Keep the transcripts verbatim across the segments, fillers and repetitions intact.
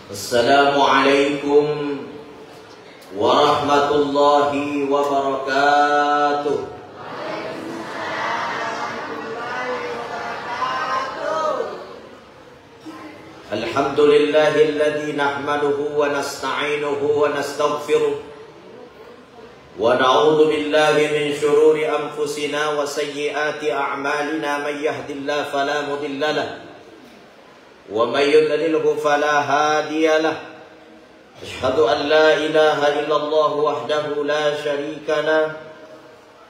Assalamualaikum warahmatullahi wabarakatuh. Alhamdulillahilladzi nahmaduhu wa nasta'inuhu wa nastaghfiruh. Wa na'udzu billahi min syururi anfusina wa sayyiati a'malina. Man yahdillahu fala mudilla lah. Wa may yudlilhu fala hadiya lah. Asyhadu an la ilaha illallah wahdahu la syarika lah.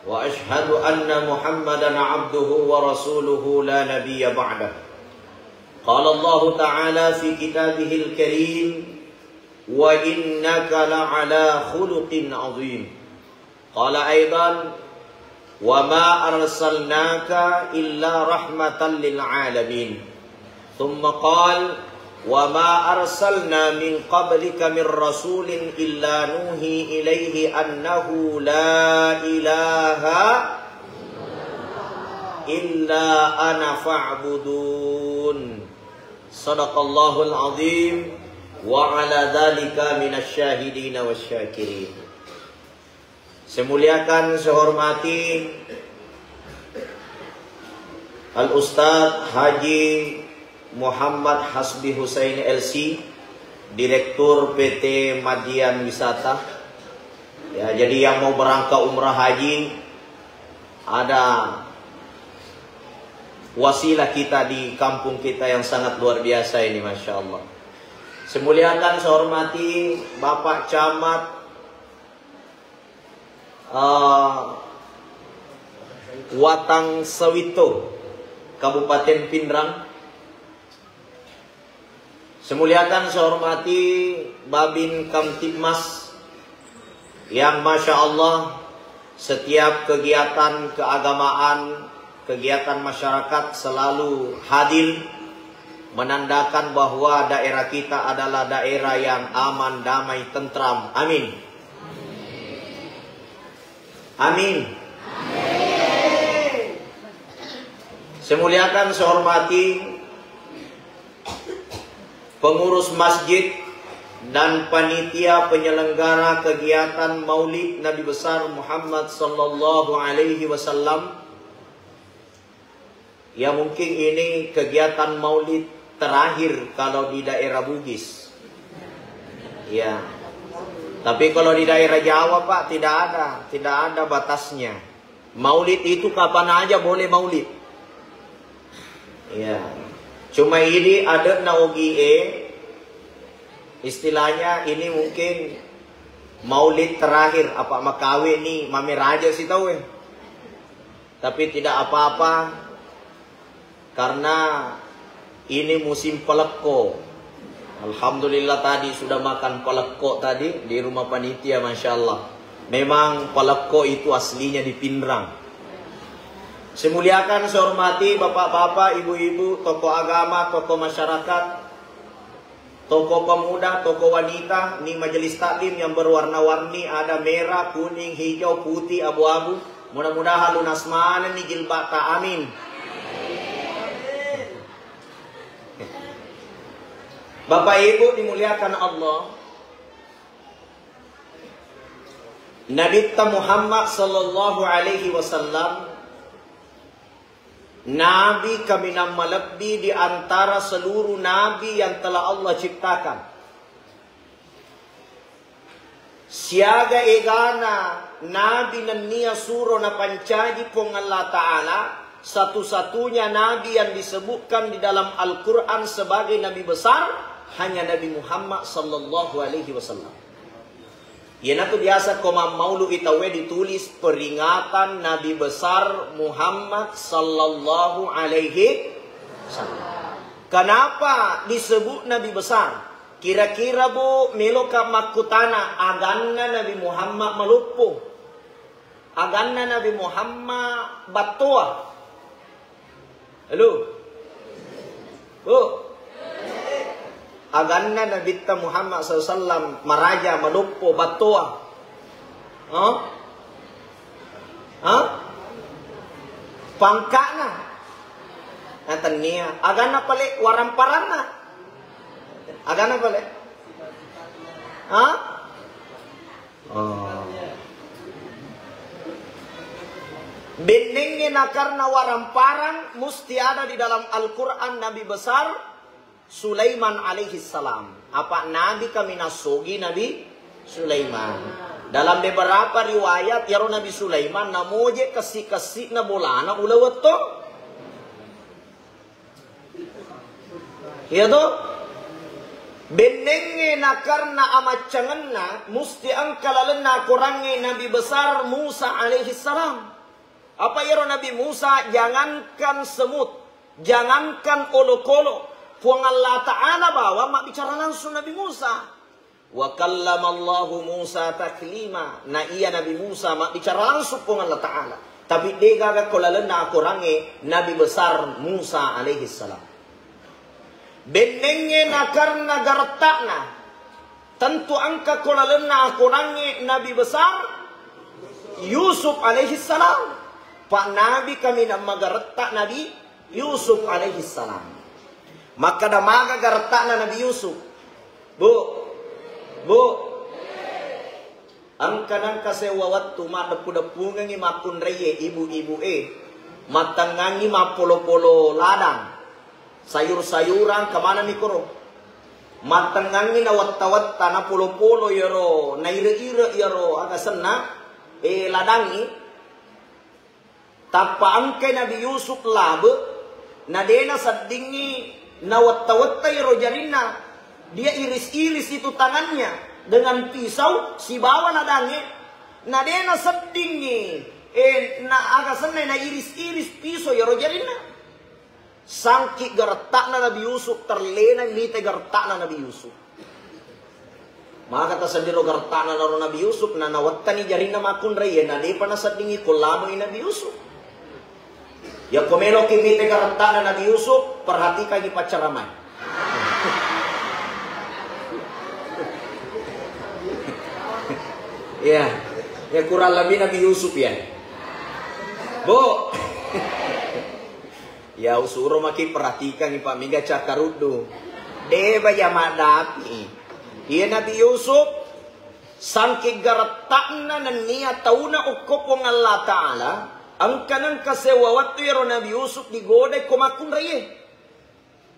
Wa asyhadu anna Muhammadan abduhu wa rasuluhu la nabiyya ba'dah. Qala Allahu ta'ala fi kitabihil karim, "Wa innaka la'ala khuluqin azim." Qala aidan, "Wa ma arsalnaka illa rahmatan lil alamin." Thumma qal, "Wa ma arsalna min qablika min rasulin illa nuhi ilaihi annahu la ilaha illa ana fa'budun." Sadaqallahul azim wa ala dzalika minasy syahidina wasy syakirin. Saya muliakan, saya hormati Al Ustadz Haji Muhammad Hasbi Husaini L C, Direktur P T Madian Wisata. Ya, jadi yang mau berangkat umrah haji, ada wasilah kita di kampung kita yang sangat luar biasa ini, Masya Allah. Saya muliakan, saya hormati Bapak Camat eh, Watang Sawito, Kabupaten Pinrang. Saya muliakan, saya hormati Babin Kamtibmas yang Masya Allah setiap kegiatan keagamaan, kegiatan masyarakat selalu hadir, menandakan bahwa daerah kita adalah daerah yang aman, damai, tentram. Amin. Amin. Saya muliakan, saya hormati pengurus masjid dan panitia penyelenggara kegiatan Maulid Nabi Besar Muhammad sallallahu alaihi wasallam. Ya, mungkin ini kegiatan maulid terakhir kalau di daerah Bugis. Ya. Tapi kalau di daerah Jawa, Pak, tidak ada, tidak ada batasnya. Maulid itu kapan aja boleh maulid. Ya. Cuma ini ada na ogie, istilahnya ini mungkin maulid terakhir apa makawe ni mame raja si tau eh. Tapi tidak apa-apa, karena ini musim palekko. Alhamdulillah, tadi sudah makan palekko tadi di rumah panitia, Masya Allah. Memang palekko itu aslinya di Pinrang. Saya muliakan, saya hormati bapak-bapak, ibu-ibu, tokoh agama, tokoh masyarakat, tokoh pemuda, tokoh wanita, ni majelis taklim yang berwarna-warni, ada merah, kuning, hijau, putih, abu-abu. Mudah-mudahan lunas manenni jilbabta. Amin. Bapak Ibu dimuliakan Allah, Nabitta Muhammad sallallahu alaihi wasallam Nabi kaminang malebbi di antara seluruh nabi yang telah Allah ciptakan. Siaga egana nabi nennia suro napancaji Puang Allah Ta'ala, satu-satunya nabi yang disebutkan di dalam Al-Quran sebagai nabi besar hanya Nabi Muhammad sallallahu alaihi wasallam. Iyanatu biasa ko mammaulu'i tauwe ditulis peringatan Nabi Besar Muhammad sallallahu alaihi wasallam. Kenapa disebut Nabi Besar? Kira-kira, Bu, meloka makkutana, aganna Nabi Muhammad maloppo? Aganna Nabi Muhammad battoa? Halo? Bu? Aganna Nabitta Muhammad sallallahu alaihi wasallam maraja, maloppo, battoa? Hah? Hah? Pangka'na? Natennia. Aganna pale waramparanna? Aganna pale? Ha? Oh. Bennengnge nakarna waramparang musti ada di dalam Al-Quran Nabi besar Sulaiman alaihi salam. Apa Nabi kami nasogi Nabi Sulaiman. Dalam beberapa riwayat, yaro Nabi Sulaiman namoje kessi-kessi na bolana ulawetto. Iya to? Bennengnge nakarna amaccangenna musti engka lalenna akorangnge Nabi besar Musa alaihi salam. Apa iyaro Nabi Musa, jangankan semut, jangankan olokolo, Puang Allah Ta'ala bawang mabbicara langsung Nabi Musa. Wa kallamallahu Musa taklima. Na iya Nabi Musa mabbicara langsung Puang Allah Ta'ala. Tapi degaga ko lalenna akorangnge Nabi besar Musa alaihi salam. Bennengnge nakarna garetta'na. Tentu engka ko lalenna akorangnge Nabi besar Yusuf alaihi salam. Pak Nabi kami na magaretta Nabi Yusuf alaihi salam. Makkeda maga garetta'na Nabi Yusuf. Bu, Bu, engka nengka sewwa wettu maddeppu-deppungengngi makkunraie ibu-ibu e. Mattengngangngi mappolo-polo ladang. Sayur-sayuran, kemanami koro. Mattengngangngi na wetta-wetta, na polo-polo iyaro, na ire-ire iyaro, aga senna, eh, ladangngi. Tappa engkai Nabi Yusuf labe, na de naseddingngi na wetta-wetta iyaro jarinna. Dia iris-iris itu tangannya dengan pisau sibawa ladangnge, na de naseddingngi, eh, na aga senna na iris-iris pisau iyaro jarinna. Sangki garetta'na Nabi Yusuf, terlena mite garetta'na Nabi Yusuf. Maka taseddiro garetta'na naro Nabi Yusuf, na nawettani jarinna makkunrai, na depa naseddingi ko lanoi Nabi Yusuf. Yakko meloki mite garetta'na Nabi Yusuf, perhatikangi paccaramai. Iya, ya kurang lebih Nabi Yusuf ya. Bu. Ya usuro maki perhatikangi pa mega cakkaruddu. De baja maddapi. Iya Nabi Yusuf sangking garetta'na nennia tauna okko Puang Allah Ta'ala, engka nengka sewwa wettu iyaro Nabi Yusuf digodai ko makkunraie.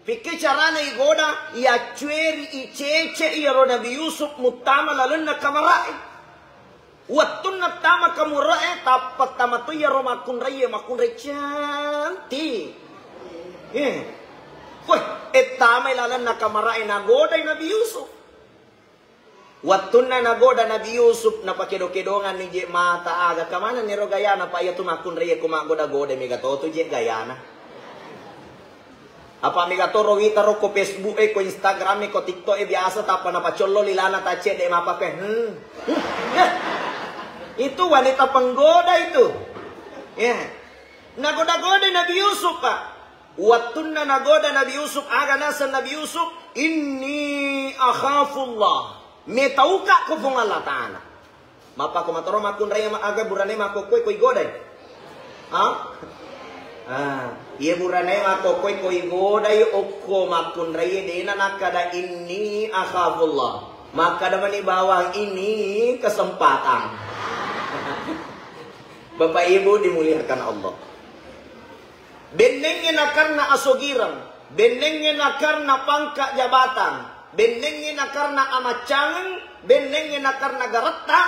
Pikke carana igoda, iyaccueri icece iyaro Nabi Yusuf muttama lalenna kamara'e. Wettunna tama kamura'e, tappa tama to iyaro makkunraie, makkunrai cantik. Eh. Weh, ettamai lalenna kamara'e nagodai Nabi Yusuf. Wettunna nagoda Nabi Yusuf, napakedo-kedonganni je mata, aga kamanenni ro gayana, pa iyatu makkunraie ko maggoda-goda mega totu je gayana. Apa mega toro wita ro ko Facebook e, ko Instagram e, ko TikTok e biasa tappa napacollo lilana tacedde mapake. Hmm. Itu wanita penggoda itu. Ya. Nagoda-goda Nabi Yusuf, Pak. Wettunna nagoda Nabi Yusuf, aga naseng Nabi Yusuf, "Inni akhafullah." Metauka ko Puang Allah Ta'ala. Mappako matoro makkunrai ma-, aga burane makkokkoe ko igodai? Ha? Ah, iya burane makkokkoe ko igodai okko makkunrai dena nakkada, "Inni akhafullah." Makkada mani bawang, "Ini kesempatan." Bapak Ibu dimuliakan Allah. Bennengnge nakarna asogireng, bennengnge nakarna pangka jabatan, bennengnge nakarna amaccangeng, bennengnge nakarna garetta,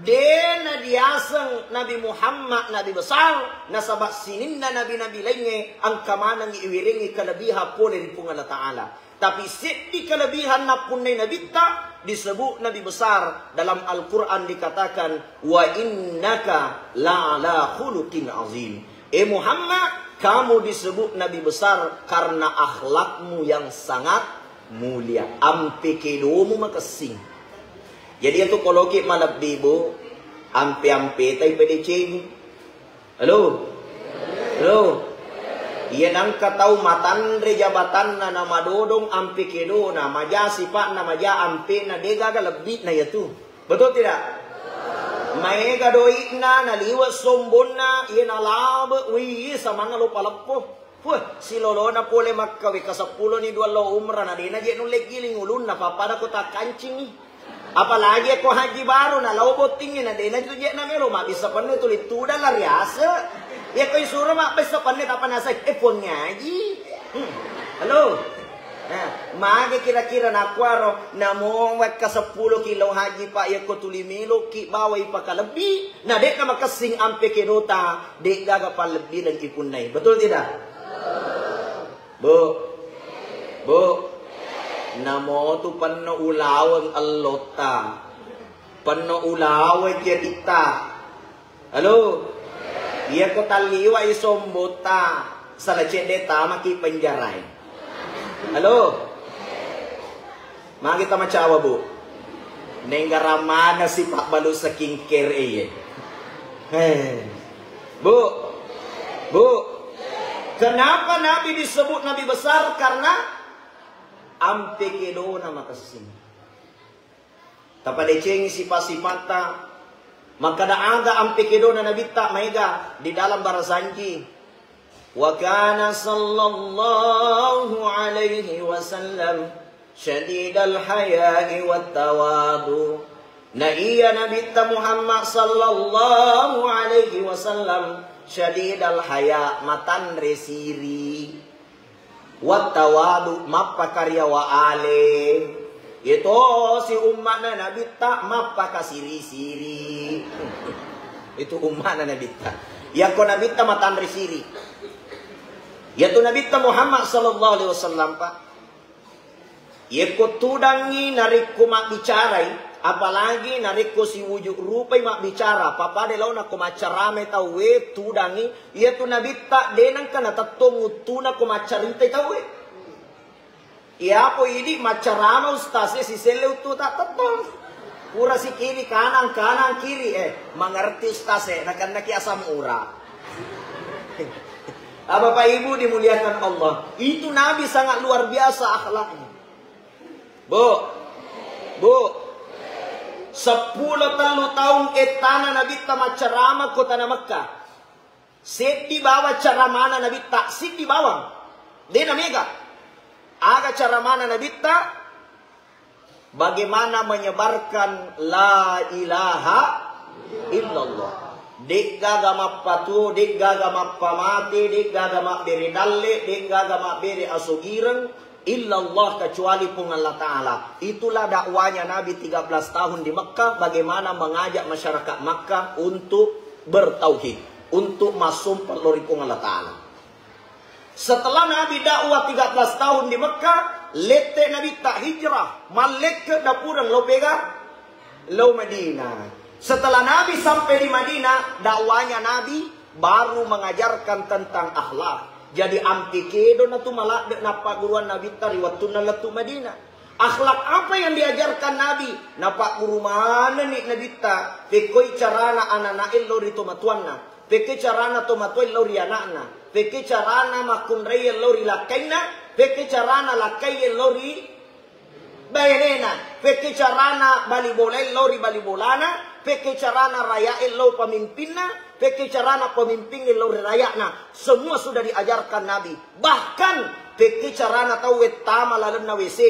de nadiaseng Nabi Muhammad nabi besar, nasaba sininna nabi-nabi laingnge engka manengngi iwerengngi kelebihan pole ri Puang Allah Ta'ala. Tapi seddi kelebihan nappunnai nabitta, disebut nabi besar. Dalam Al-Quran dikatakan, "Wa innaka la'ala khuluqin azim." Eh Muhammad, kamu disebut nabi besar karena akhlakmu yang sangat mulia. Ampe kedomu makessing. Jadi itu koloki malebbi, Bu, ampe-ampetai pedeceng. Halo? Halo? Iya nangka tau matanre jabatanna na madodong ampe kedona, maja sipa'na, maja ampena, degaga lebbi'na iyatu. Betul tidak? Maega doi'na, naliwe sombonna, iya nalabe, wih, samanna lo paleppo. Wah, silolona pole makkawe kaseppuloni dua lo umrah, na dena je nulle giling ulunna, pappada ko takkancingi. Apalagi ko haji baru na lao bottingngi na dena tu je na melo mabbissa penne tuli tudang lari ase. Ya ko isuro mabbissa penne tapa nasai, eh, Puang Haji. Hmm. Halo. Nah, mage kira-kira nakuaro namo wekka seppulo ki lao haji, Pak, ya ko tuli melo ki bawai pakalebbi, na de na makessing ampe kedota, de gaga palebbi dan ipunnai. Betul tidak? Bu, Bu, namo tu penno ulaweng ellotta, penno ulaweng jaritta. Halo, iya ko talliwa i sombotta, sala cedde tamaki penjarai. Halo, magi tamacawa, Bu? Nenggarang mana si pabbalu skincare e? Heh. Bu, Bu, kenapa Nabi disebut Nabi besar? Karena ampe kedona makessing. Tapadecengi sipa-sipatta. Makkada aga ampe kedona Nabitta maega di dalam barasanji. Wa kana sallallahu alaihi wasallam syadidal haya'i wat tawadu. Na iya Nabitta Muhammad sallallahu alaihi wasallam syadidal haya, matanre siri. Wat tawadu, mappakariawa ale. Iyatosi umma'na Nabitta mappakasiri-siri. Itu umma'na Nabitta. Yakko Nabitta matanre siri. Yatu Nabitta Muhammad sallallahu alaihi wasallam, Pak. Yekko tudangngi narekko mabbicarai, apalagi narekko siwuju rupai mabbicara, pappada laona ko maccarame tauwe tudangngi, iyatu Nabitta de nengka natettong uttuna ko maccaritai tauwe. Iyapo idi maccarama ustase siselle uttu ta tettong. Pura si kiri kanan, kanan kiri, eh, mangerti ustase, nakennaki asam ura. Ah, Bapak Ibu dimuliakan Allah, itu Nabi sangat luar biasa akhlaknya. Bu, Bu, seppulo tellu taung ettana Nabitta maccarama ko tana Mekka. Seddi bawang caramana Nabitta, siddi bawang. De namega. Aga caramana Nabitta? Bagaimana menyebarkan la ilaha illallah. De'gaga mappatuo, de'gaga mappamate, de'gaga mabbere dalle, de'gaga mabbere asogireng, illallah, kecuali Puang Allah Ta'ala. Itulah dakwanya Nabi tiga belas tahun di Mekah, bagaimana mengajak masyarakat Makkah untuk bertauhid, untuk massumpeng lao ri Puang Allah Ta'ala. Setelah Nabi dakwah tiga belas tahun di Mekah, lette Nabitta hijrah, mallekke dapureng lao pega, lao Madinah. Setelah Nabi sampai di Madinah, dakwanya Nabi baru mengajarkan tentang akhlak. Jadi ampe kedo natu maladde nappagguruang Nabitta ri wettunna lettu Madinah. Akhlak apa yang diajarkan Nabi? Napagguru manenni Nabitta, pekkoi carana anana'e lao ri tomatoanna. Pekke carana tomatoae lao ri ana'na, pekke carana makkunraie lao ri lakkainna, pekke carana lakkaie lao ri bainena, pekke carana bali bolae lao ri bali bolana, pekke carana rayae lao pamimpinna, pekke carana pamimpingnge lao ri rayana. Semua sudah diajarkan Nabi. Bahkan pekke carana tauwe tama lalenna W C,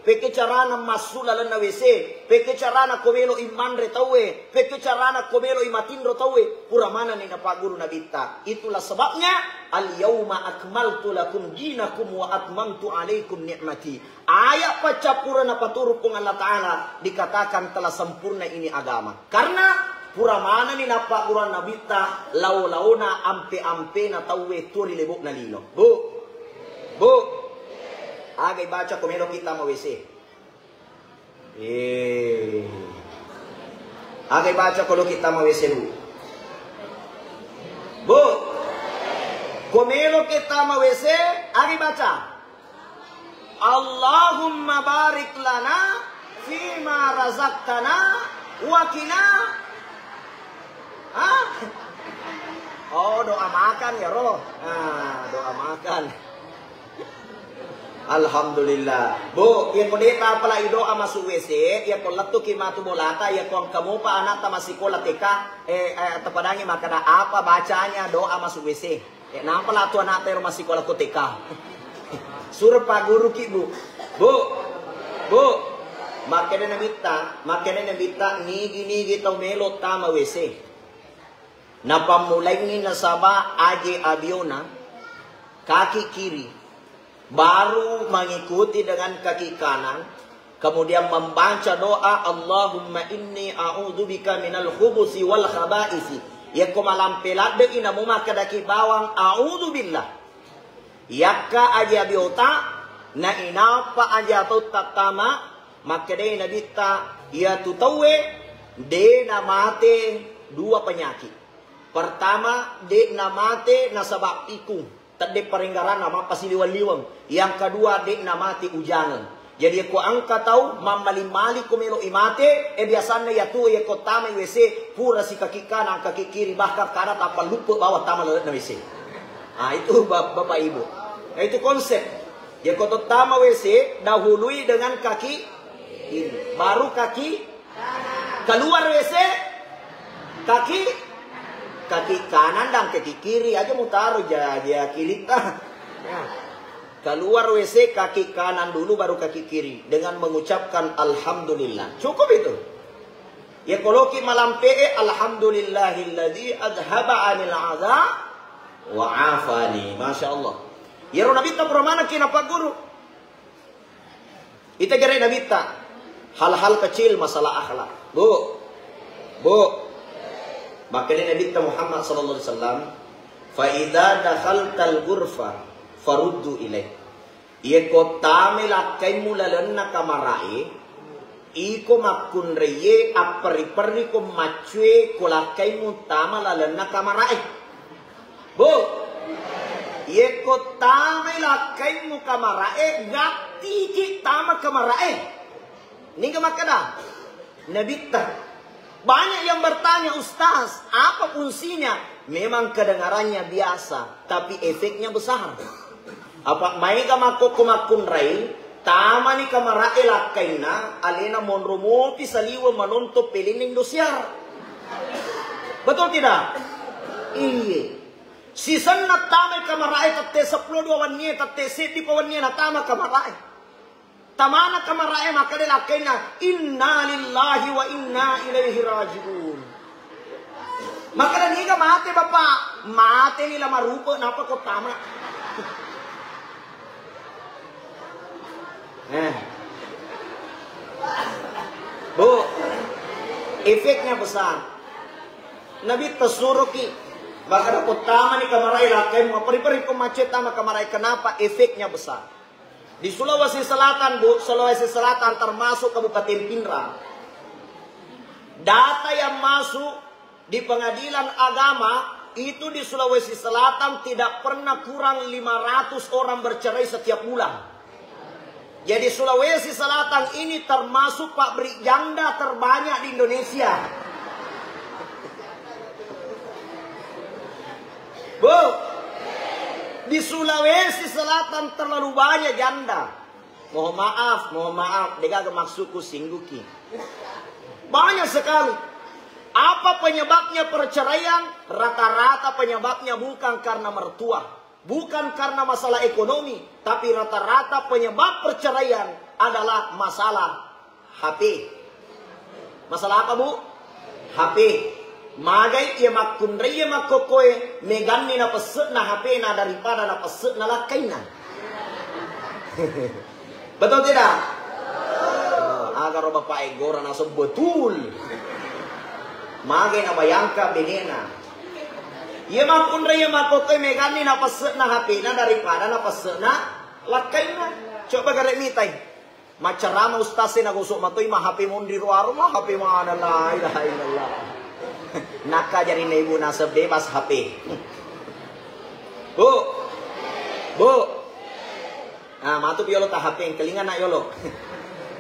pekke carana massu lalenna W C, pekke carana ko melo i manre tauwe, pekke carana ko melo i matinro tauwe, pura manenni napagguru Nabitta. Itulah sebabnya, "Al-yauma akmaltu lakum dinakum wa atmamtu alaikum ni'mati." Ayat paccappureng napaturu Puang Allah Ta'ala dikatakan telah sempurna ini agama. Karena pura manenni nappagguruang Nabitta lao-laona ampe-ampena tauwe tuo ri lebo'na lino. Bu, Bu, aga ibaca ko meloki tama W C? Eh. Aga ibaca ko loki tama W C, Bu? Bu, ko meloki tama W C, aga ibaca? Allahumma barik lana fima razaqtana wa qina. Hah? Oh, doa makan ya, Ro? Ah, doa makan. Alhamdulillah. Bu, iya ko de tapalai doa masuk W C, iya ko lettuki matu bolata, iya ko engka mopa anakta massikola T K, eh, eh, tapadangi makkada apa bacanya doa masuk W C. Eh, nampa latu anakta ero massikola ko T K. Suro pagguruki, Bu. Bu. Bu. Makkeda Nabitta, makkeda Nabitta, nigi-nigi tau melo tama W C. Napammulaingi nasaba aje abiona, kaki kiri, baru mengikuti dengan kaki kanan, kemudian membaca doa, "Allahumma inni a'udzubika minal khubusi wal khabaisi." Yekko malampe ladde'i namo makkedaki bawang, "A'udzubillah." Yakka aje abiota, na inappa aje atotta tama, makkedai Nabitta, iyatu tauwe de namate dua penyakit. Pertama, de namate nasaba pikung, tedde parenggaranna, mappasiliweng-liweng. Yang kedua, de namate ujangeng. Jadi, yekko engka tau mammaling-maling ko melo imate, eh, biasanna iyatu yekko tamai W C, pura sikaki kanan, kaki kiri, bahkan kadang tappa luppe bawang tama laleng W C. Ah, itu bap-, Bapak Ibu. Nah, itu konsep. Yekko to tama W C, dahului dengan kaki kiri, baru kaki keluar W C, kaki, kaki kanan dan kaki kiri aja mutaro ja, ja kilitta. Ya. Keluar W C kaki kanan dulu baru kaki kiri dengan mengucapkan alhamdulillah. Cukup itu. Ya koloki malampe'e, "Alhamdulillahilladzi adhaba anil adza wa afani." Masya Allah. Yero Nabitta pura maneng ki napagguru. Ita gere Nabitta. Hal-hal kecil masalah akhlak. Bu. Bu. Makanya Nabitta Muhammad sallallahu alaihi wasallam, "Fa idza dakhaltal ghurfa faruddu ilaih." Iyako tame lakkaimmu lalenna kamara'e, iko makkunraiye apperri-perri ko maccue ko lakkaimmu tama lalenna kamara'e. Bu, iyako tamai lakkaimmu kamara'e, gattiki tama kamara'e. Niga makkeda? Nabitta. Banyak yang bertanya, "Ustaz, apa fungsinya?" Memang kedengarannya biasa, tapi efeknya besar. Apa maega makkokko makkunrai, tamani kamara'e lakkainna, alena monro mopi saliweng manontong pelenna Indosiar. Betul tidak? Iye. Sisenna tamai kamara'e tette seppulo dua wennie, tette seddi pa wennie natama kamara'e. Tamana kamara'e makkeda lakkainna, "Inna lillahi wa inna ilaihi raji'un." Makkeda, "Niga mate, Bapak?" "Mateni la marupe, napa ko tama?" Eh. Bu, efeknya besar. Nabitta suroki, makkeda ko tamani kamara'e lakkaimmu, aperi-peri ko macet tama kamara'e. Kenapa? Efeknya besar. Di Sulawesi Selatan, Bu, Sulawesi Selatan termasuk Kabupaten Pinrang. Data yang masuk di Pengadilan Agama itu di Sulawesi Selatan tidak pernah kurang lima ratus orang bercerai setiap bulan. Jadi Sulawesi Selatan ini termasuk pabrik janda terbanyak di Indonesia. Bu, di Sulawesi Selatan terlalu banyak janda. Mohon maaf, mohon maaf, degaga maksudku singguki. Banyak sekali. Apa penyebabnya perceraian? Rata-rata penyebabnya bukan karena mertua, bukan karena masalah ekonomi, tapi rata-rata penyebab perceraian adalah masalah H P. Masalah apa, Bu? H P. Magai iya makkunrai iya makkokkoe meganni napesse'na H P-na daripada napesse'na lakkainna. Betul tidak? Oh, agaro bapak egora naso betul. Magai nabayangka benena. Iya makkunrai iya makkokkoe meganni napesse'na H P-na daripada napesse'na lakkainna. Coba gare mitai. Maccarama ustaz e nagosok matoi ma H P monri roaro ma H P mana, la ilaha illallah. Nakka jarina ibu nasab bebas H P. Bu. Bu. Ah, matu piolo ta H P, kelinga nak yolo.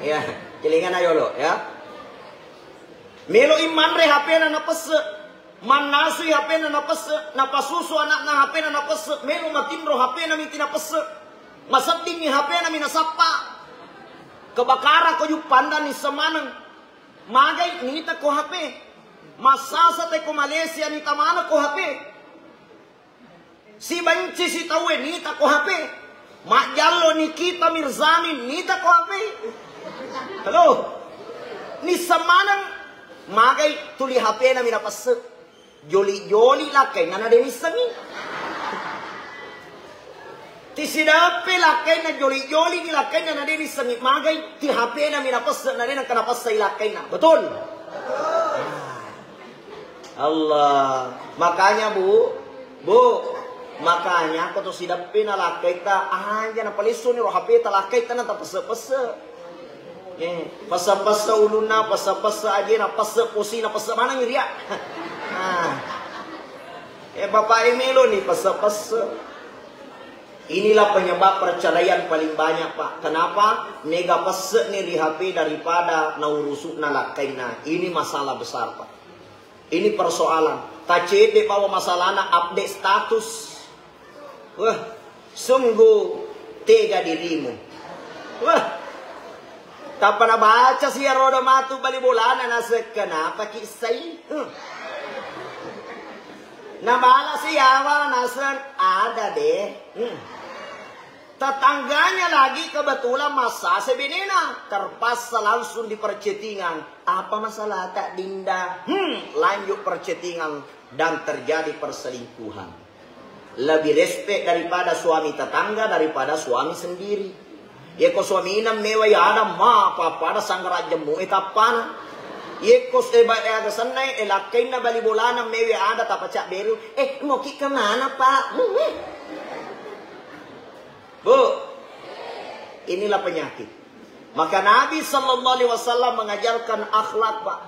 Ya, kelinga nak yolo ya. Melo i manre H P-na napesse. Mannasui H P-na napesse, napasusu anakna H P-na napesse, melo matinro H P-na miti napesse. Maseddingngi H P-na mi nasappa. Kebakara ko juppandang nisseng maneng. Magai nita ko H P. Massasa te ko Malaysia nita maneng ko H P. Sibenci si tauwe nita ko H P. Majjallo Nikita Mirzani nita ko H P. Halo. Nisseng maneng, magai tuli H P-na mi napesse. Joli-joli lakkainna na de nissengngi. Tisidappe lakkainna, joli-joli ni lakkainna na de nissengngi, magai ti H P-na mi napesse na de nengka napessai lakkainna. Betul? Allah. Makanya, Bu, Bu, makanya ko to sidappe na lakkaita, aja napalessuni ro H P-ta lakkaita na tapesse-pesse. Eh, pesse-pesse ulunna, pesse-pesse ajena, pesse posina, pesse maneng ria. Ah. Eh, bapak e melo ni pesse-pesse. Inilah penyebab perceraian paling banyak, Pak. Kenapa? Mega pesse ni ri H P daripada naurusu'na lakkainna. Ini masalah besar, Pak. Ini persoalan. Tacede bawa masalahna update status. Wah, sungguh tega dirimu. Wah. Tappa nabaca si aroda matu bali bolana naseng, "Kenapa ki sai?" Hmm. Nabalasi yawa naseng, "Ada deh." Hmm. Tetangganya lagi kebetulan massase benena, terpaksa langsung dipercettingan. "Apa masalah tak Dinda?" Hmm, lanjut percettingan dan terjadi perselingkuhan. Lebih respek daripada suami tetangga daripada suami sendiri. Yeko suamina mewai ada ma apa-apa ada sanggara jemmu e tappana. Yeko seba e aga sennai e lakkainna bali bolana mewe ada tapacak beru. "Eh, mau ki kemana, Pak?" Hmm, hmm. Bu, inilah penyakit. Maka Nabi sallallahu alaihi wasallam mengajarkan akhlak, Pak.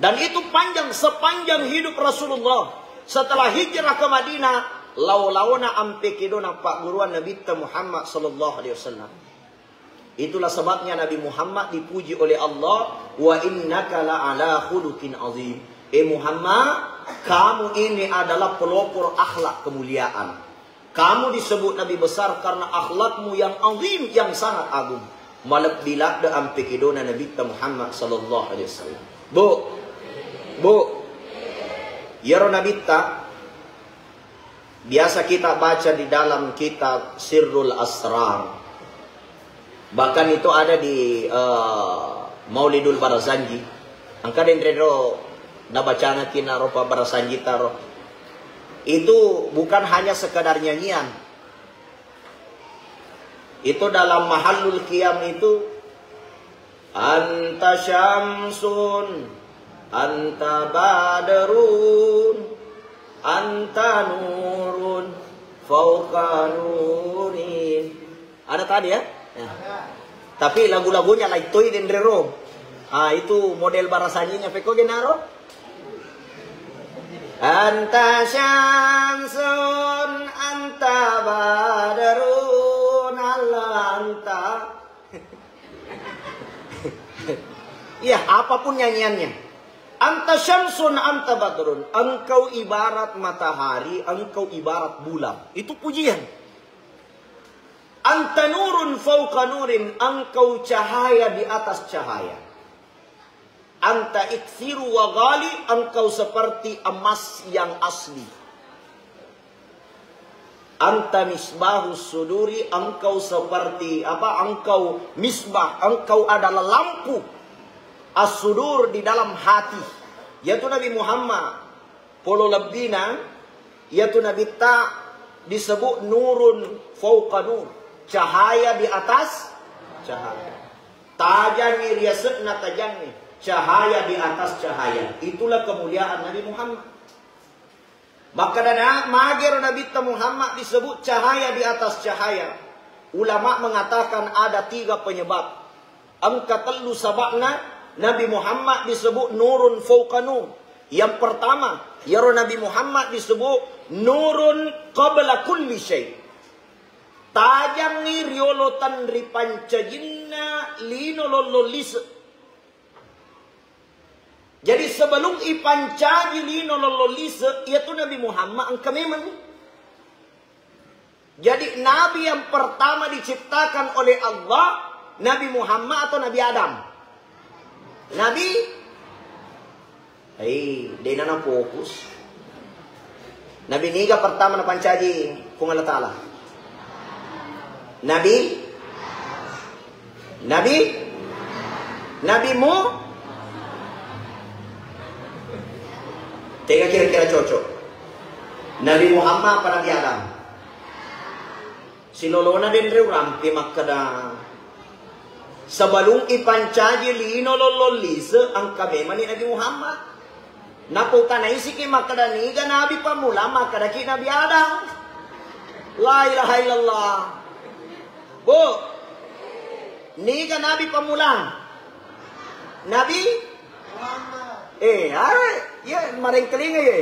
Dan itu panjang, sepanjang hidup Rasulullah. Setelah hijrah ke Madinah, lao-laona ampe kedona pagguruan Nabitta Muhammad sallallahu alaihi wasallam. Itulah sebabnya Nabi Muhammad dipuji oleh Allah, "Wa innaka la ala khuluqin azim." Eh Muhammad, kamu ini adalah pelopor akhlak kemuliaan. Kamu disebut Nabi besar karena akhlakmu yang azim, yang sangat agung. Malebbi ladde ampe kedona Nabitta Muhammad sallallahu alaihi wasallam. Bu, Bu, iyaro Nabitta biasa kita baca di dalam kitab Sirrul Asrar. Bahkan itu ada di, eh, Maulidul Barzanji. Engka denre ro nabacangaki naro pa Barzanji taro. Itu bukan hanya sekedar nyanyian. Itu dalam mahallul qiyam itu, "Anta syamsun, anta badrun, anta nurun, fauqa nurin." Ada tadi ya? Ya. Tapi lagu-lagunya laitoi denrero. Ah, itu model barasanyinya peko genaro. Anta syamsun, anta badrun, Allah anta. Iya, apapun nyanyiannya. Anta syamsun, anta badrun. Engkau ibarat matahari, engkau ibarat bulan. Itu pujian. Anta nurun fauqa nurin, engkau cahaya di atas cahaya. Anta iksiru wa ghali, engkau seperti emas yang asli. Anta misbahus suduri, engkau seperti apa? Engkau misbah, engkau adalah lampu. As-sudur di dalam hati. Yaitu Nabi Muhammad. Polo lebbina, iyatu Nabitta disebut nurun fauqa nur, cahaya di atas cahaya. Tajangngi riase'na tajangngi, cahaya di atas cahaya. Itulah kemuliaan Nabi Muhammad. Makkadana magero Nabitta Muhammad disebut cahaya di atas cahaya. Ulama mengatakan ada tiga penyebab. Engka tellu saba'na Nabi Muhammad disebut nurun fauqa nur. Yang pertama, iyaro Nabi Muhammad disebut nurun qabla kulli syai. Tajangngi riolo tenri pancajinna lino lollong lise. Jadi sebelum ipancaji lino lollong lise, iyatu Nabi Muhammad engka memang. Jadi, nabi yang pertama diciptakan oleh Allah, Nabi Muhammad atau Nabi Adam? Nabi? Hei, dena na fokus. Nabi niga pertama napancaji Puang Allah Ta'ala? Nabi? Nabi? Nabi Mu-, tega kira-kira cocok? Nabi Muhammad apa Nabi Adam? Silolona denre urampe makkeda, sebelum ipancaji lino lollong lise, engka memani Nabi Muhammad. Nappa utanaisiki makkeda, niga nabi pammulang? Makkedaki Nabi Adam. La ilaha illallah. Bu, niga nabi pammulang? Nabi? Eh, are, ya, marengkelinga ye.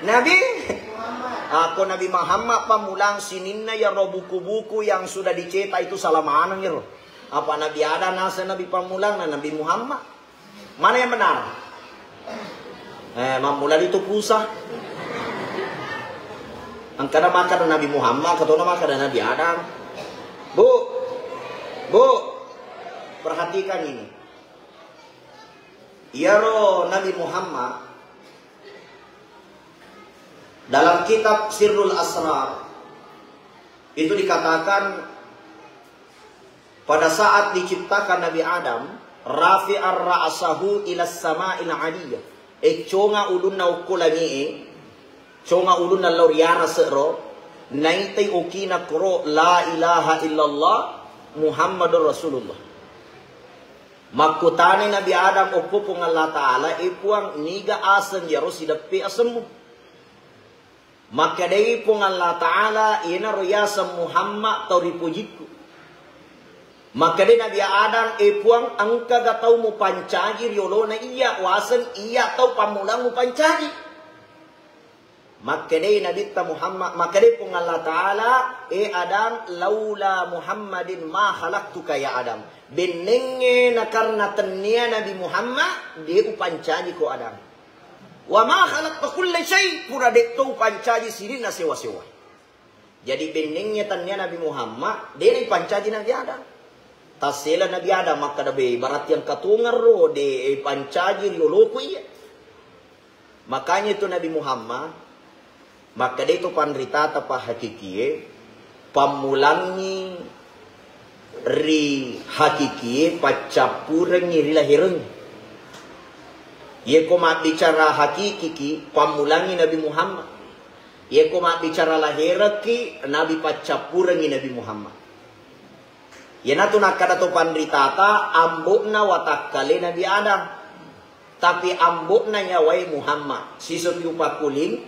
Nabi? Ako Nabi Muhammad pammulang sininna yaro buku-buku yang sudah dicetak itu salah maneng yaro. Apa Nabi Adam naseng nabi pammulang na Nabi Muhammad? Mana yang benar? Eh, mammula itu pusa. Engkana makkeda Nabi Muhammad, katona makkeda Nabi Adam. Bu, Bu, perhatikan ini. Iyaro Nabi Muhammad dalam kitab Sirrul Asrar itu dikatakan, pada saat diciptakan Nabi Adam, rafi'ar ra'sahu ila sama'il aliyah. Ecconga ulunna okko langi'e, conga ulunna lao ri arase ro, naitai okina koro la ilaha illallah Muhammadur Rasulullah. Makkutani Nabi Adam okko Puang Allah Ta'ala, e Puang, niga aseng yaro sideppe asemmu? Makkedai Puang Allah Ta'ala, iyanaro yaseng Muhammad tau ripojikku. Makkedai Nabi Adam, e Puang, engkaga tau mupancaji riolona iya, waseng iya tau pammulang mupancaji. Makkedai Nabitta Muhammad, makkedai Puang Allah Ta'ala, e Adam, laula Muhammadin ma khalaqtuka ya Adam. Bennengnge nakarna tennia Nabi Muhammad, de upancajiko Adam. Wa ma khalaqta kulla syai, pura detto upancaji sininna sewa-sewa. Jadi bennengnge tennia Nabi Muhammad, de naipancaji Nabi Adam. Tassela Nabi Adam makkeda, be, berarti engka tongeng ro de ipancaji rioloku iya. Makanya itu Nabi Muhammad, makkeda itu panritata pahakikie, pammulangi ri hakikie, paccappurengngi ri lahereng. Yeko mabbicara hakikiki, pammulangi Nabi Muhammad. Yeko mabbicara laherekki, Nabi paccappurengngi Nabi Muhammad. Iyanatu nakkeda to panritata, ambo'na watakkale Nabi Adam. Tapi ambo'na nyawae Muhammad. Sisopi upakkuling,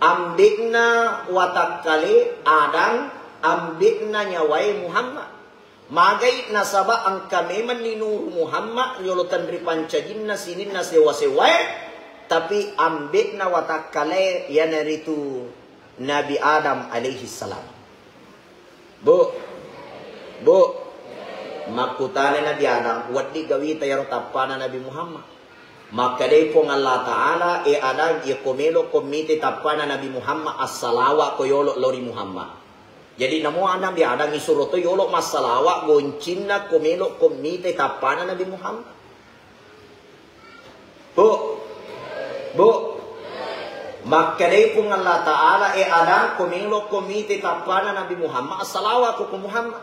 ambe'na watakkale Adam, ambe'na nyawae Muhammad. Magai nasaba engka memenni nuru Muhammad riolo tenripancajinna sininna sewa-sewae, tapi ambe'na watakkale iyanaritu Nabi Adam alaihi salam. Bu, Bu, makkutana Nabi Adam, wedding gawita iyaro tappana Nabi Muhammad. Makkedai Puang Allah Ta'ala, e Adam, iyako melokko mitai tappana Nabi Muhammad, assalawakko yolo lao ri Muhammad. Jadi namo Nabi Adam isuro to yolo massalawa goncinna ko melokko mitai tappana Nabi Muhammad. Bu, Bu, makkedai Puang Allah Ta'ala, e Adam, ko melokko mitai tappana Nabi Muhammad, assalawakko ko Muhammad.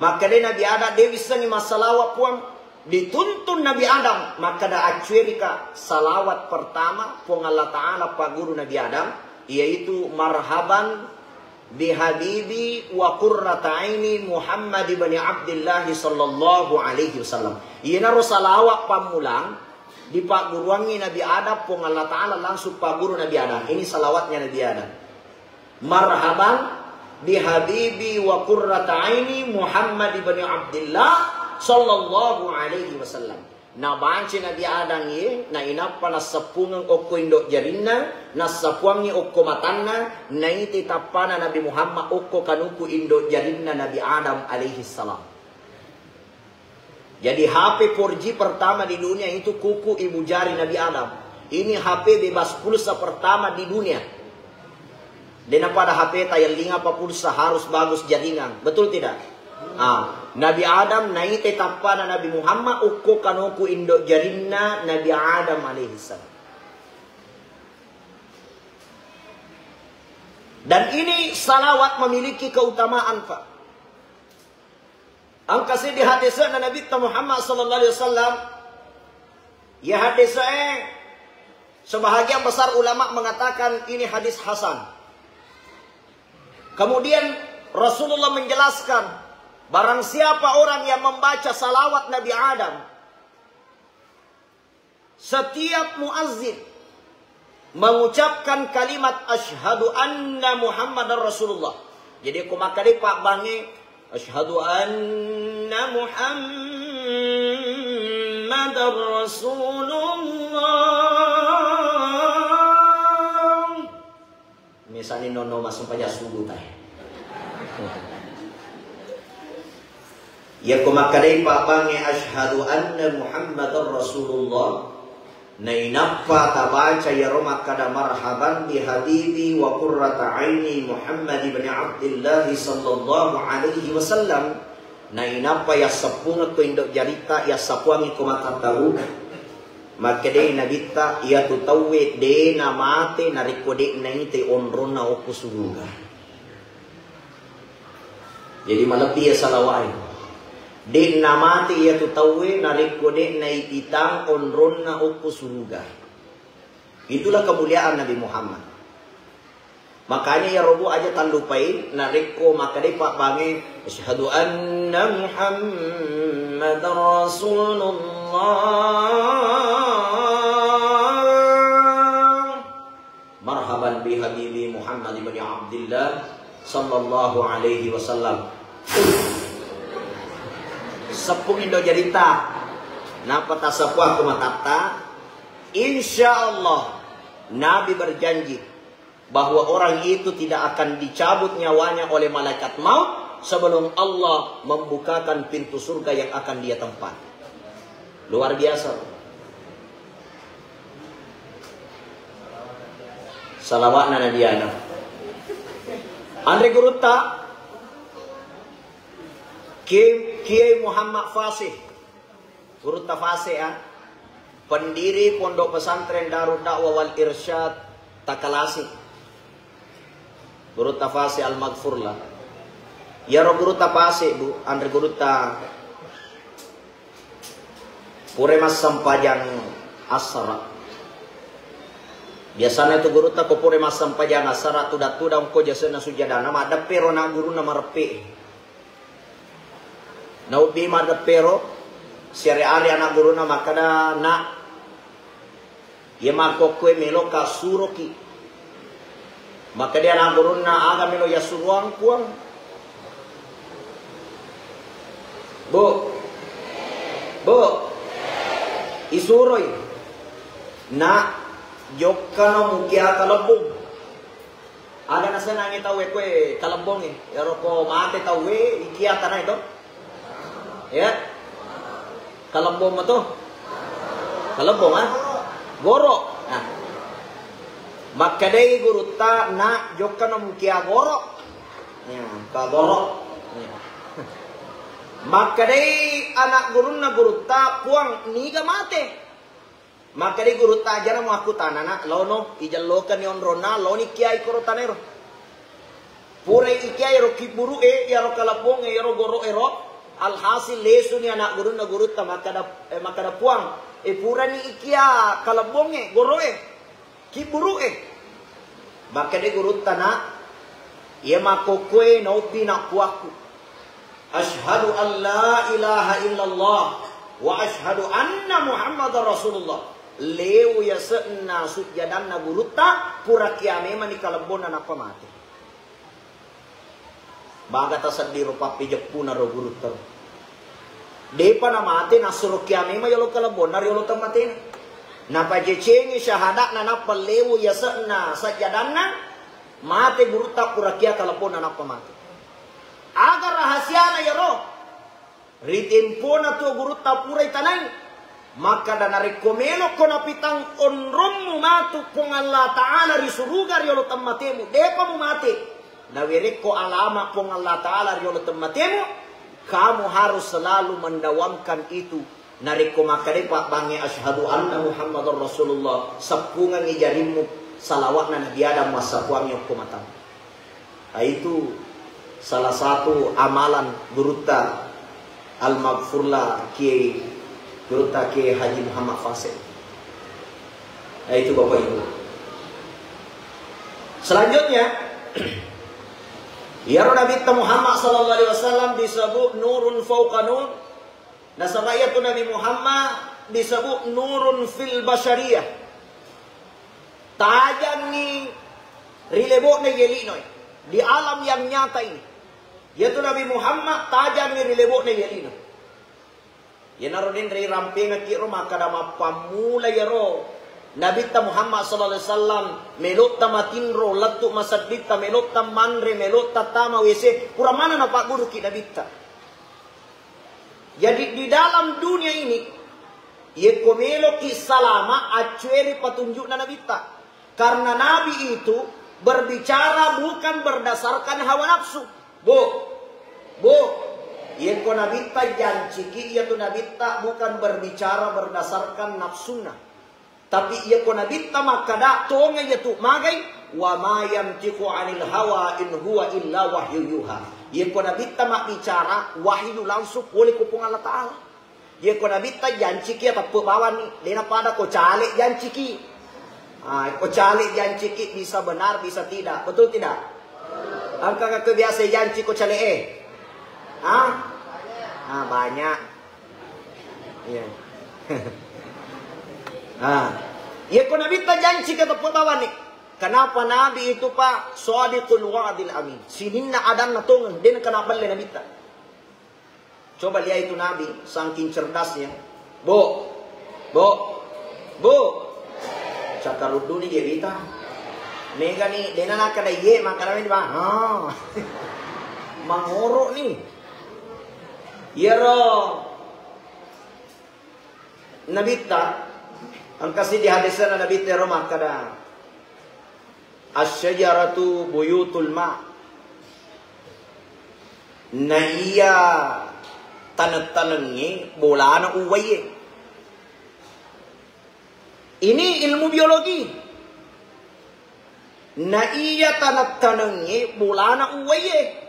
Makkedai Nabi Adam, de wissengngi massalawa Puang. Dituntun Nabi Adam, makkeda, accuerika salawat pertama Puang Allah Ta'ala pagguru Nabi Adam, yaitu marhaban bihabibi wa qurrata aini Muhammad ibni Abdillah sallallahu alaihi wasallam. Iyanaro salawat pammulang dipagguruangngi Nabi Adam, Puang Allah Ta'ala langsung pagguru Nabi Adam. Ini salawatnya Nabi Adam. Marhaban bihabibi wa qurrata aini Muhammad ibni Abdillah sallallahu alaihi wasallam. Nabaca Nabi Adam ye, nainappa nasseppungeng okko indo jarinna, nassapuangngi okko matanna, naitai tappana Nabi Muhammad okko kanuku indo jarinna Nabi Adam alaihi salam. Jadi H P four G pertama di dunia itu kuku ibu jari Nabi Adam. Ini H P bebas pulsa pertama di dunia. Dena pada H P tayelling apa pulsa harus bagus jaringan. Betul tidak? Ah, Nabi Adam naitai tappana Nabi Muhammad ukko kanoku indo jarinna Nabi Adam alaihissalam. Dan ini salawat memiliki keutamaan, Pak. Engka siddi hadisna Nabitta Muhammad sallallahu alaihi wasallam. Ya hadisnya, sebahagian besar ulama mengatakan ini hadis hasan. Kemudian Rasulullah menjelaskan, barang siapa orang yang membaca salawat Nabi Adam, setiap muazzin mengucapkan kalimat asyhadu anna Muhammadar Rasulullah. Jadi ko makkeda pabbangnge asyhadu anna Muhammadar Rasulullah. Misalnya nono masuk pajak subuh teh. Iyako makkedai pabbangnge asyhadu anna Muhammadar Rasulullah, nainappa tabaca iyaro makkeda marhaban bi habibi wa qurrata aini Muhammad ibn Abdillah sallallahu alaihi wasallam, nainappa yasseppungekko indo jaritta, yassapuangi ko matattabu, makkedai Nabitta, iyatu tauwe de namate narekko de naite onronna okko suruga. Jadi malebbi iya salawa'e. De'na mate iyatu tauwe narekko de naititang onronna okko suruga. Itulah kemuliaan Nabi Muhammad. Makanya ya robo aja tallupai narekko makkedai pabbangnge asyhadu anna Muhammadar Rasulullah. Marhaban bi habibi Muhammad ibn Abdillah sallallahu alaihi wasallam. Seppung indo jarita. Napa tasapua ko matatta? Insya Allah, Nabi berjanji bahwa orang itu tidak akan dicabut nyawanya oleh malaikat maut sebelum Allah membukakan pintu surga yang akan dia tempat. Luar biasa. Salawatna Nabi Adam. Anre gurutta, Kiai, Kiai Muhammad Fasih. Gurutta Fasih, ah. Pendiri Pondok Pesantren Darud Dakwah wal Irsyad Takalasi. Gurutta Fasih Al-Maghfurlah. Iyaro gurutta Fasih, Bu, anre gurutta Pura massempajang assara. Biasana itu gurutta ko pura massempajang assara, tudang-tudang ko jasena sujadana, maddeppero na gurunna mareppe. Naubbi maddeppero, siare-are anak gurunna makkeda, "Nak, iya makkokkoe meloka suroki." Makkeda anak gurunna, "Aga melo yassuroang, Puang?" "Bu, Bu, isuroi, nak, jokkano mukia kalebbung." Aga nasenangi tauwe koe kalebbongnge, iyaro ko mate tauwe ikia tanae to? Ya. Kalebbong mato? Kalebbong, ah? Goro. Nah. Makkedai gurutta, "Nak, jokkano mukia goro." Ya, ka goro. Ya. Makkedai anak gurunna gurutta, "Puang, niga mate?" Makkedai gurutta, "Ajana muakkutana, nak, laono ijellokenni onronna, laoni kiai koro tanaero." Purai ikiai ro kibburu'e, iyaro kalebbongnge, iyaro goro'ero. Alhasil lesuni anak gurunna gurutta makkeda, eh, makkeda, "Puang, eh, purani ikia kalebbongnge, goro'e, kibburu'e." Makkeda gurutta, "Nak, iya makkokkoe naobbi nak puakku. Asyhadu an la ilaha illallah wa asyhadu anna Muhammadar Rasulullah." Leu yase'na sujjadanna gurutta, pura kia memani kalebbonna nappa mate. Baga taseddiro pappejeppuna ro gurutta ro. Depa namate nassuro kia memang yolo kalebbonna riolo temmatena. Napajecengi syahadatna nappa lewu yase'na sajjadanna, mate gurutta pura kia kalebbonna nappa mate. Aga rahasiana yaro? Ri tempona tuo gurutta purai tanai, makkeda, "Narekko melokko napitang onrommu matu Puang Allah Ta'ala ri suruga riolo temmatemu, depa mumate. Nawerekko alama Puang Allah Ta'ala riolo temmatemu, kamu harus selalu mendawamkan itu." Narekko makkedai pabbangnge, "Asyhadu anna Muhammadar Rasulullah," seppungengngi jarimmu salawatna Nabi Adam, massapuangngi okko matamu. Nah, itu salah satu amalan gurutta Almaghfurlah Kiai, Gurutta Kiai Haji Muhammad Fasek. Nah, itu Bapak Ibu. Selanjutnya, iyaro Nabitta Muhammad sallallahu alaihi wasallam disebut nurun fauqa nur. Nasaba iyatu Nabi Muhammad disebut nurun fil basyariyah. Tajangngi ri lebo'na yelino, di alam yang nyata ini. Iyatu Nabi Muhammad tajangngi ri lebo'na yelino. Iyanaro denre rampengekki ro makkada mappammula iyaro Nabitta Muhammad sallallahu alaihi wasallam, melotta matinro lettu masedditta, melotta manre, melotta tama W C, pura mana napagguruki Nabitta. Jadi di dalam dunia ini, yekko meloki salama, accueri patunjukna Nabitta. Karena Nabi itu berbicara bukan berdasarkan hawa nafsu. Bu, bu, yekko Nabitta janciki, iyatu Nabitta bukan berbicara berdasarkan nafsunna. Tapi iyako Nabitta makkada, tongeng iyatu magai, "Wa ma yantiqu 'anil hawa in huwa illa wahyu yuha." Iyako Nabitta mabbicara, wahyu langsung pole ko Puang Allah Ta'ala. Iyako Nabitta janciki, teppe bawanni, dena pada ko cale janciki. Ah, ko cale janciki bisa benar, bisa tidak. Betul tidak? Engka kebiasa janci ko cale e? Ah? Ah, banyak. Iya. Ah. Iya ko Nabitta janci ke teppe bawanni. Kenapa Nabi itu, Pak, shadiqul wa'dil amin. Sininna adanna tongeng, den kena belle Nabitta. Coba lihat itu Nabi, saking cerdasnya. Bu, bu, bu. Cakkaruddu ni je wita. Mega ni, dena nakada iye, makana ni, Pak. Ah. Mangoro ni. Iyaro Nabitta, engka siddi hadisna Nabitta ero makkada, "Asy-syajaratu buyutul ma." Na iya taneng-tanengnge bolana uwaiye. Ini ilmu biologi. Na iya taneng-tanengnge bolana uwaiye.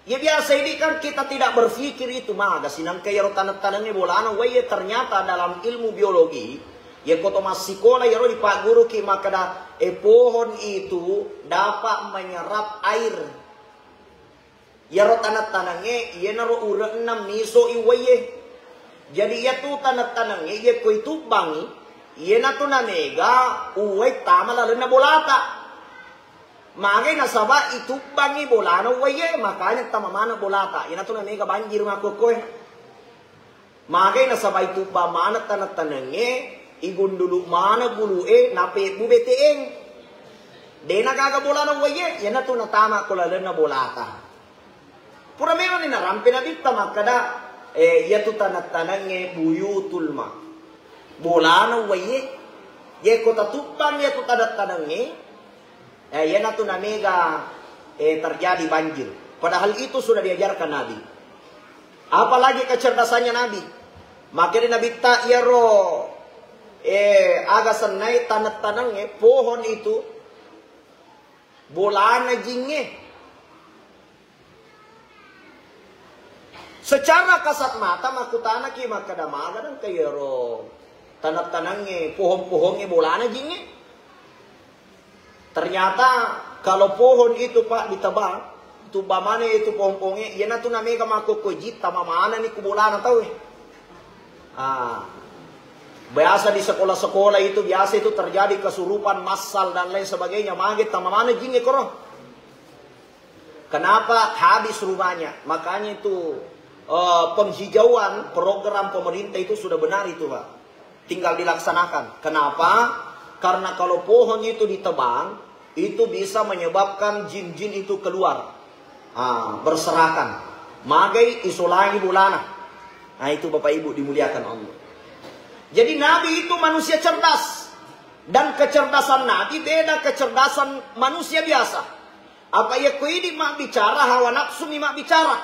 Ya, biasa ini kan kita tidak berpikir itu maga sinangka iyaro taneng-tanengnge bolana uwaiye. Ternyata dalam ilmu biologi, ya, ko to massikola iyaro dipagguruki makkada, eh, pohon itu dapat menyerap air. Iyaro taneng-tanengnge iyanaro ure'na miso i uwaiye. Jadi iyatu taneng-tanengnge iyako itubbangi, iyanatu namega uwai tama lalenna bolata. Magai nasaba itubbangi bolana uwaiye, makanya tama maneng bolata. Iyanatu namega banjir makkokkoe. Magai nasaba itubbang maneng taneng-tanengnge, igundulu maneng bulu'e, napebbu bete'eng. Dena gaga bolana uwaiye, iyanatu natama ko lalenna bolata. Pura memang ni narampe Nabitta makkada, eh, iyatu taneng-tanengnge buyutul ma. Bolana uwaiye, yeko tatubbang iyatu taneng-tanengnge, eh, iyanatu namega, eh, terjadi banjir. Padahal itu sudah diajarkan Nabi. Apalagi kecerdasannya Nabi. Makanya Nabitta iyaro, eh, aga sennai taneng-tanengnge, pohon itu, bolana jingnge. Secara kasat mata makkutanaki makkada, maga dengka iyaro taneng-tanengnge, pohon-pohongnge bolana jingnge. Ternyata kalau pohon itu, Pak, ditebang, tubbang maneng itu pohon-pohongnge, iyanatu namega makkokkoe jin, tama manenni ku bolana tauwe. Ah. Biasa di sekolah-sekolah itu biasa itu terjadi kesurupan massal dan lain sebagainya. Mage tama maneng jingnge koro. Kenapa? Habis rumahnya. Makanya itu, eh, penghijauan program pemerintah itu sudah benar itu, Pak. Tinggal dilaksanakan. Kenapa? Karena kalau pohon itu ditebang, itu bisa menyebabkan jin-jin itu keluar. Ah, berserakan. Magai isolangi bolana. Nah, itu Bapak Ibu dimuliakan Allah. Jadi Nabi itu manusia cerdas. Dan kecerdasan Nabi beda kecerdasan manusia biasa. Apa iya ko idi mabbicara, hawa nafsu mi mabbicara.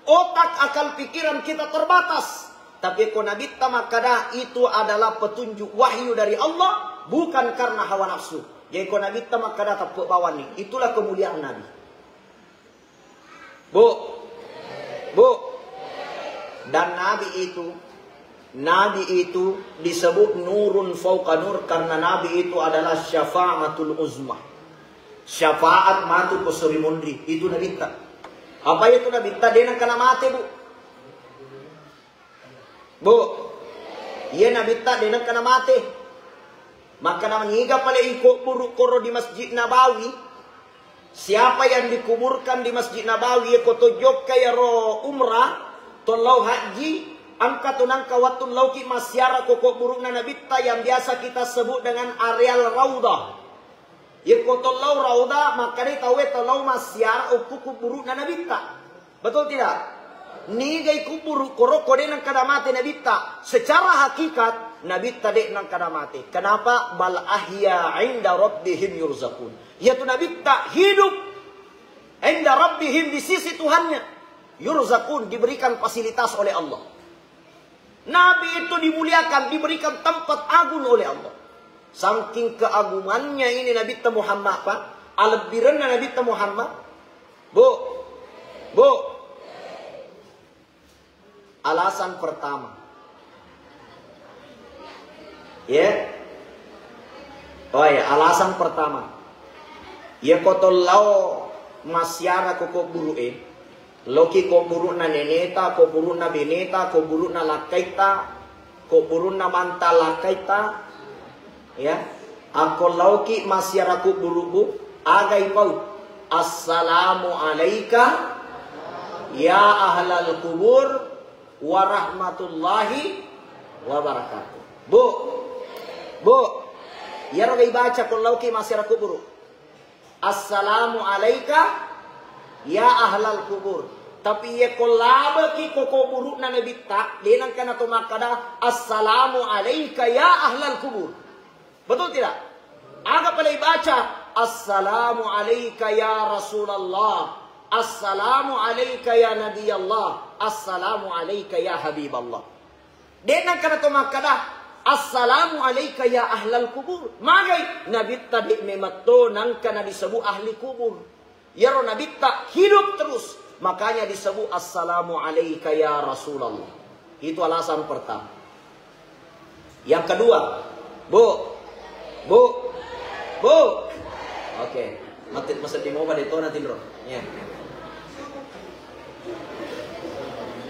Otak, akal pikiran kita terbatas. Tapi ko Nabitta makkada itu adalah petunjuk wahyu dari Allah, bukan karena hawa nafsu. Jadi ko Nabitta makkada teppe bawanni. Itulah kemuliaan Nabi. Bu, bu, Dan Nabi itu, Nabi itu disebut nurun fauqa nur karena Nabi itu adalah syafaatul uzma. Syafaat matu ko suri munri, itu Nabitta. Apa itu Nabitta? De nengka namate, Bu. Bu, iya Nabitta de nengka namate. Maka naniga pale iko buru koro di Masjid Nabawi. Siapa yang dikuburkan di Masjid Nabawi, ko to jokka yaro umrah, to lao haji, engka tu nengka wattu laoki massiara ko kuburu'na Nabitta yang biasa kita sebut dengan areal Raudah. Yekko to lao Raudah, makkedai tauwe to lao massiara okko kuburu'na Nabitta. Betul tidak? Nigai kuburu koro ko de nengka namate Nabitta. Secara hakikat, Nabitta de nengka namate. Kenapa? Bal ahya inda rabbihim yurzakun. Yaitu Nabitta hidup inda rabbihim, di sisi Tuhannya. Yurzakun, diberikan fasilitas oleh Allah. Nabi itu dimuliakan, diberikan tempat agung oleh Allah. Saking keagungannya ini Nabitta Muhammad, Pak, alebbirenna Nabitta Muhammad. Bu, Bu, alasan pertama. Ya. Oh ya, alasan pertama. Ya, ko to lao massiara ko kuburu'e. Loki kuburu'na neneta, kuburu'na beneta, kuburu'na lakkaitta, kuburu'na manta lakkaitta. Ya. Akko laoki massiara kuburu'bu, aga ipau? Assalamu alaika ya ahlal kubur warahmatullahi wabarakatuh. Bu, Bu, iyaro ga ibaca ko laoki massiara kuburu. Assalamu alaika ya ahlal kubur. Tapi iya ko labeki ko kuburu'na Nabitta, de nengka nato makkada, "Assalamu alaika ya ahlal kubur." Betul tidak? Aga pale ibaca, "Assalamu alaika ya Rasulullah. Assalamu alaika ya Nabi Allah. Assalamu alaika ya Habib Allah." De nengka nato makkada, "Assalamu alaika ya ahlal kubur." Magai? Nabitta de memetto nengka nadisebut ahli kubur. Yaro Nabitta hidup terus, makanya disebut, "Assalamu alaika ya Rasulullah." Itu alasan pertama. Yang kedua, Bu, Bu, Bu. Oke, mati masa di moba de tona tinro. Ya.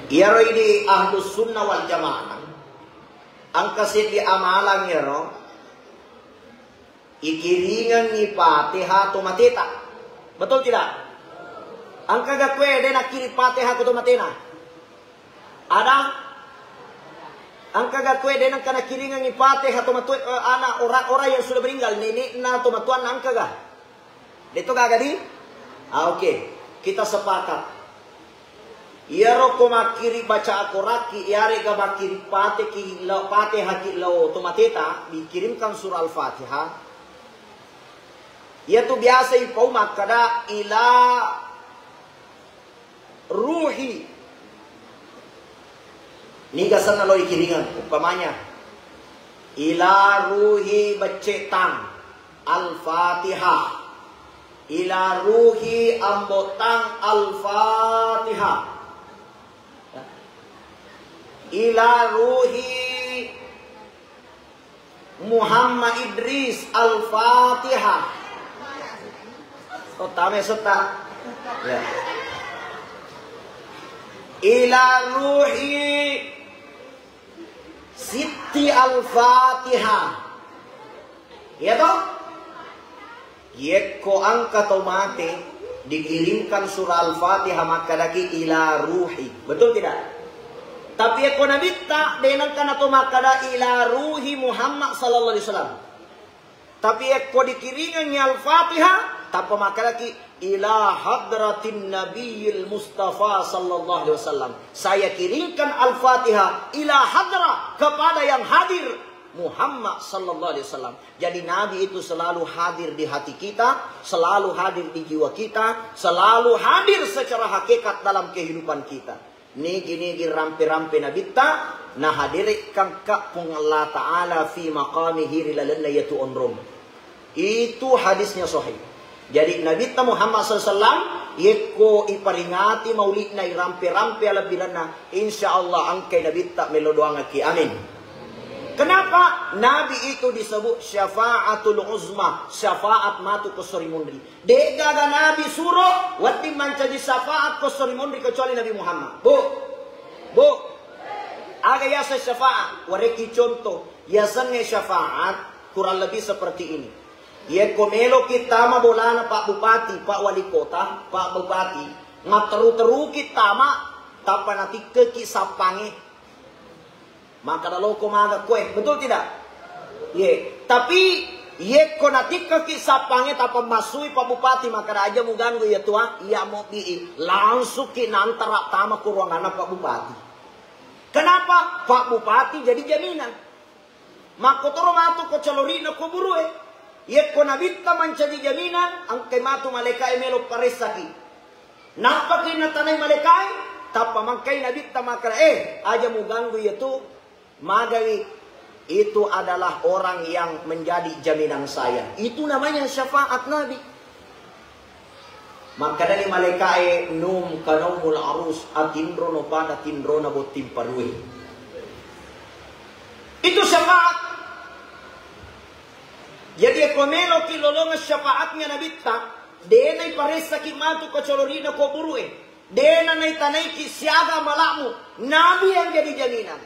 Iyaro idi ahlus sunnah wal jamaah. Engka seddi amalang iyaro ikiringengngi Fatihah to mateta. Betul tidak? Engka ga kue de nakkiring Fatihah ko to matena? Ada? Engka ga kue de nengka nakkiringengngi Fatihah to matu-, eh, anak orang-orang yang sudah meninggal, nenekna to matuanna engka ga? Deto gaga di? Ah, oke. Kita sepakat. Iyaro ko makkiri baca akoraki, iyarega makkiri pateki lao, patehaki lao to mateta, dikirimkan surah Al-Fatihah. Iyatu biasa ipau makkada ila ruhi. Niga senna lo ikiringeng, umpamanya, ila ruhi becce tang, Al-Fatihah. Ila ruhi ambo tang, Al-Fatihah. Ila ruhi Muhammad Idris, Al-Fatihah. Oh, tame setta. Ya. Ila ruhi Sitti Al-Fatihah. Iya toh? Yekko engka tau mate, dikirimkan surah Al-Fatihah, makkadaki ila ruhi. Betul tidak? Tapi yekko Nabitta, de nengka nato makkada ila ruhi Muhammad sallallahu alaihi wasallam. Tapi yekko dikiringengngi Al-Fatihah, tappa makkadaki ila hadratin Nabiyil Mustafa sallallahu alaihi wasallam. Saya kirimkan Al-Fatihah ila hadra, kepada yang hadir, Muhammad sallallahu alaihi wasallam. Jadi Nabi itu selalu hadir di hati kita, selalu hadir di jiwa kita, selalu hadir secara hakikat dalam kehidupan kita. Nigi-nigi rampe-rampe Nabitta, nahadirekkan ka Puang Allah Ta'ala fi maqamihi, ri lalenna iyatu onrong. Itu hadisnya sahih. Jadi Nabitta Muhammad sallallahu alaihi wasallam Yekko iparingati mauli'na, irampe-rampe alebbirenna, insya Allah engkai nabitta melo doangekki. Amin. Kenapa Nabi itu disebut syafaatul uzma, syafaat matu ko sori munri? De'gaga Nabi suro wedding mancaji syafaat ko sori munri kecuali Nabi Muhammad. Bu, bu, aga yaseng syafaat? Warekki contoh, yasengnge syafaat kurang lebih seperti ini. Yekko meloki tama bolana Pak Bupati, Pak Wali Kota, Pak Bupati, matteru-teruki tama, tappa natikkeki sappange. Makkeda loko maga koe, betul tidak? Ye, tapi yekko natikkeki sappange tappa massui Pak Bupati, makkeda aja muganggu ya tua, iya mobbii, langsungki nantara tama ko ruanganna Pak Bupati. Kenapa? Pak Bupati jadi jaminan. Makkotoro matu ko calori'na kuburue. Yekko nabitta mancaji jaminan, engkai matu malaikae melo paressaki. Nappaki natanai malaikae, tappa mangkai nabitta makkeda, "Eh, aja muganggu iyatu, magawi." Itu adalah orang yang menjadi jaminan saya. Itu namanya syafaat Nabi. Makkedani malaikae, "Num kanaumul arus, atinrono pada tinrona botting parue." Itu syafaat. Jadi, ko meloki lolongeng syafaatnya nabitta, de naiparessaki matu ko calori'na kuburue, de na naitanaiki siaga mala'mu, Nabi yang jadi jaminan.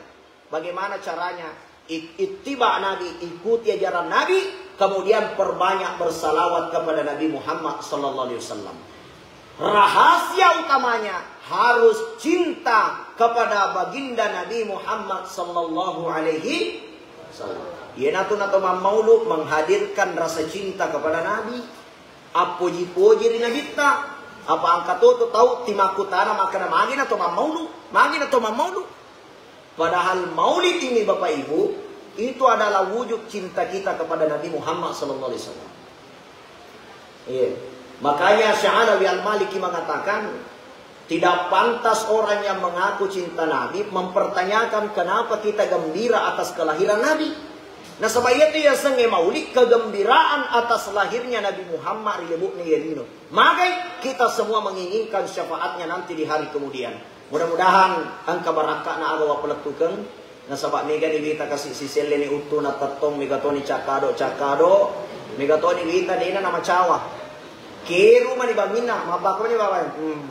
Bagaimana caranya? Ik-, ittiba Nabi, ikuti ajaran Nabi, kemudian perbanyak bersalawat kepada Nabi Muhammad sallallahu alaihi wasallam. Rahasia utamanya harus cinta kepada baginda Nabi Muhammad sallallahu alaihi wasallam. Iyanatu nato mammaulu menghadirkan rasa cinta kepada Nabi. Appoji-poji ri nabitta. Apa engka to tau timakkutana makkeda, "Magi na to mammaulu? Magi na to mammaulu?" Padahal maulid ini, Bapak Ibu, itu adalah wujud cinta kita kepada Nabi Muhammad sallallahu alaihi wasallam. Iya. Makanya Syekh Alawi Al-Maliki mengatakan, tidak pantas orang yang mengaku cinta Nabi mempertanyakan kenapa kita gembira atas kelahiran Nabi. Nasaba iyatu yasengnge maulid, kegembiraan atas lahirnya Nabi Muhammad ri lebokna iya lino. Magai kita semua menginginkan syafaatnya nanti di hari kemudian. Mudah-mudahan engka barakka'na aga wappalettukeng, nasaba megani wita kasi siselleni uttu na tettong, mega toni cakkado-cakkado, mega toni wita dena namacawa. Keru mani banginna, mabbakoni bawa. Hmm.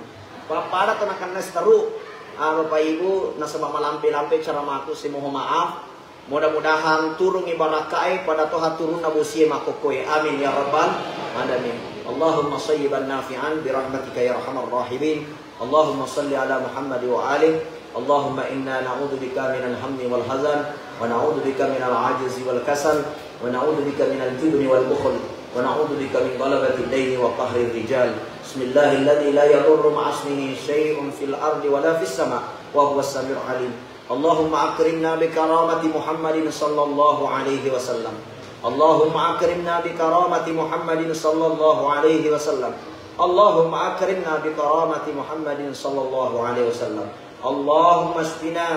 Pappada to nakenna seteru. Ah, Bapak Ibu, nasaba malampe-lampe ceramaku, si mohon maaf. Mudah-mudahan turungi barakkae pada toha turunna bosie makkokkoe. Amin ya rabbal alamin. Allahumma sayyiban nafi'an birahmatika ya arhamar rahimin. Allahumma salli ala Muhammad wa ali. Allahumma inna na'udzubika minal hammi wal hazan, wa na'udzubika minal ajzi wal kasal, wa na'udzubika minal jubni wal bukhl, wa na'udzubika min ghalabatid daini wa qahrir rijal. Bismillahilladzi la yadurru ma'asmihi syai'un fil ardi wa la fis sama, wa huwas samiul alim. اللهم أكرمنا بكرامة محمد صلى الله عليه وسلم. اللهم أكرمنا بكرامة محمد صلى الله عليه وسلم. اللهم أكرمنا بكرامة محمد صلى الله عليه وسلم. اللهم اشفنا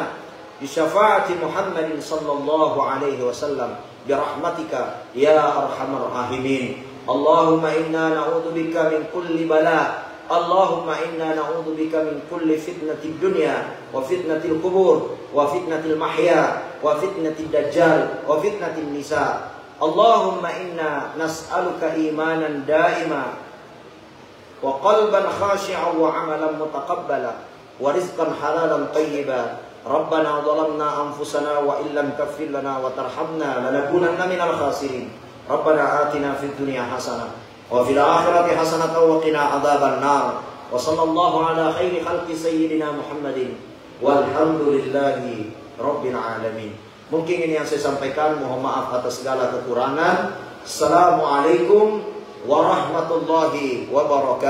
بشفاعة محمد صلى الله عليه وسلم. برحمتك يا أرحم الراحمين. اللهم إنا نعوذ بك من كل بلاء. اللهم إنا نعوذ بك من كل فتنة الدنيا وفتنة القبور وفتنة المحيا وفتنة الدجال وفتنة النساء. اللهم إنا نسألك إيمانا دائما وقلبا خاشعا وعملا متقبلا ورزقا حلالا طيبا. ربنا ظلمنا أنفسنا وإن لم تغفر لنا وترحمنا لنكونن من الخاسرين. ربنا آتنا في الدنيا حسنة وفي الآخرة حسنة وقنا عذاب النار. وصلى الله على خير خلق سيدنا محمد والحمد لله رب العالمين. Mungkin ini yang saya sampaikan, mohon maaf atas segala kekurangan. Assalamualaikum warahmatullahi wabarakatuh.